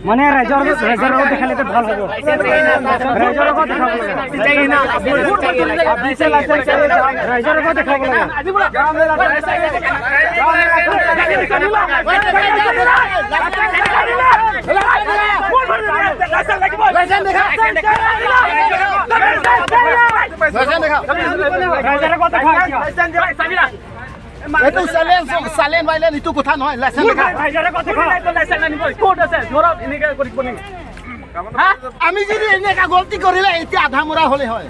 মানে ৰাইজৰ ৰাইজৰ আগত দেখালে ভাল হ'ব। ৰাইজৰ আগত দেখাব লাগে, ৰাইজৰ আগত দেখাব লাগে। এইটো চালেন বাইলেন এইটো কথা নহয়। আমি যদি এনেকা গলতি কৰিলে এতিয়া আধা মৰা হলে হয়।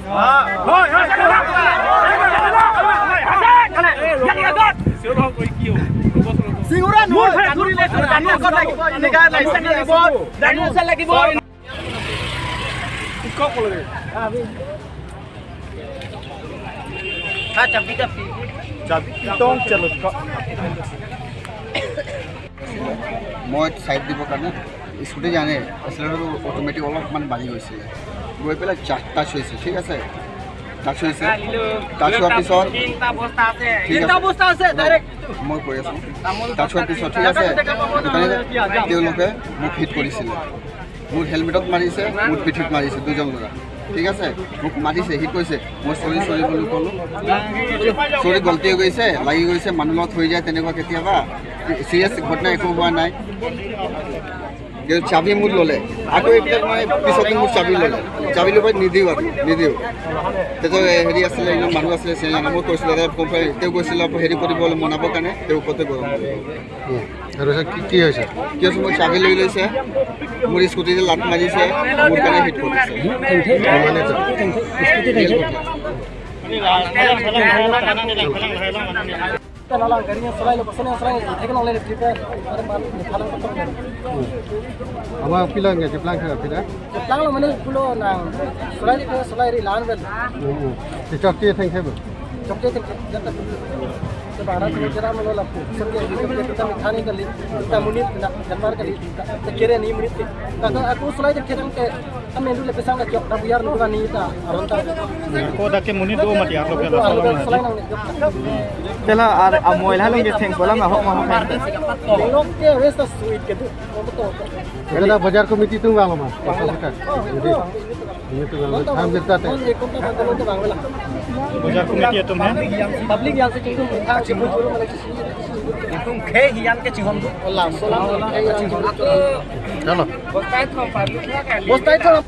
চিঙৰা মই ছাইড দিবৰ কাৰণে স্কুটি জানে এক্সিলেটৰটো অট'মেটিক অলপমান বাঢ়ি গৈছিলে, গৈ পেলাই টাচ হৈছে। ঠিক আছে, টাচ হৈছে। টাচ হোৱাৰ পিছত ঠিক আছে, মই কৈ আছোঁ। টাচ হোৱাৰ পিছত ঠিক আছে, তেওঁলোকে মোক হিট কৰিছিলে, মোৰ হেলমেটত মাৰিছে, মোৰ পিঠিত মাৰিছে দুজন ল'ৰা। ঠিক আছে, মোক মাৰিছে, হিট কৰিছে। মই চৰি চৰি বুলি ক'লোঁ, চৰি গলতি হৈ গৈছে, লাগি গৈছে, মানুহ লগত হৈ যায় তেনেকুৱা কেতিয়াবা। চিৰিয়াছ ঘটনা একো হোৱা নাই। কিন্তু চাবি মোৰ ল'লে, আকৌ এইবিলাক মানে পিছতে মোৰ চাবি ল'লে। চাবি ল'ব নিদিওঁ আৰু নিদিওঁ। তেতিয়া হেৰি আছিলে, একজন মানুহ আছিলে চিনাকি, মই কৈছিলোঁ দাদা কোম্পানী, তেওঁ কৈছিলে হেৰি কৰিব মনাবৰ কাৰণে, তেওঁ ওপৰতে গৰম আৰু কি হৈছে? কি হৈছে, মোৰ চাবি লৈ লৈছে, মোৰ স্কুটিতে লাট মাৰিছে, মোৰ কাৰণে হিট কৰিছে। আমাৰ পিলাং প্লাং পিলা মানে চকটি thank চকটি बाजार कमिटी बाजार कमिटी पब्लिक यहाँ से चलो।